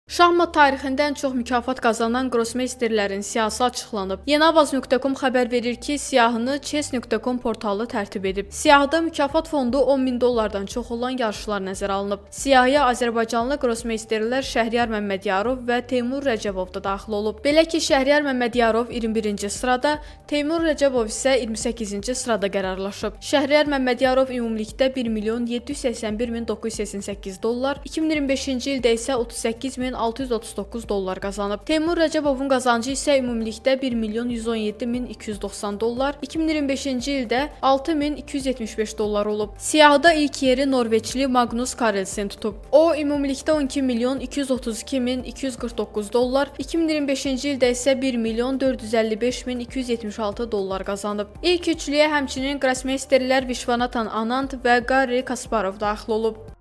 Şahmat tarixində ən çox mükafat qazanan qrossmeysterlərin siyahısı açıqlanıb. Yeniavaz.com xəbər verir ki, siyahını chess.com portalı tərtib edib. Siyahıda mükafat fondu 10 min dollardan çox olan yarışlar nəzərə alınıb. Siyahıya azərbaycanlı qrossmeysterlər Şəhriyar Məmmədyarov və Teymur Rəcəbov da daxil olub. Belə ki, Şəhriyar Məmmədyarov 21-ci sırada, Teymur Rəcəbov isə 28-ci sırada qərarlaşıb. Şəhriyar Məmmədyarov ümumilikdə 1 milyon 781 min 988 dollar, 2025-ci ildə isə 38 639 dollar qazanıb. Teymur Rəcəbovun qazancı isə ümumilikdə 1 milyon 117 min 290 dollar, 2025-ci ildə 6275 dollar olub. Siyahıda ilk yeri Norveçli Magnus Carlsen tutub. O ümumilikdə 12 milyon 232 min 249 dollar, 2025-ci ildə isə 1 milyon 455 min 276 dollar qazanıb. İlk üçlüyə həmçinin qrossmeysterlər Vishvanathan Anand və Garri Kasparov daxil olub.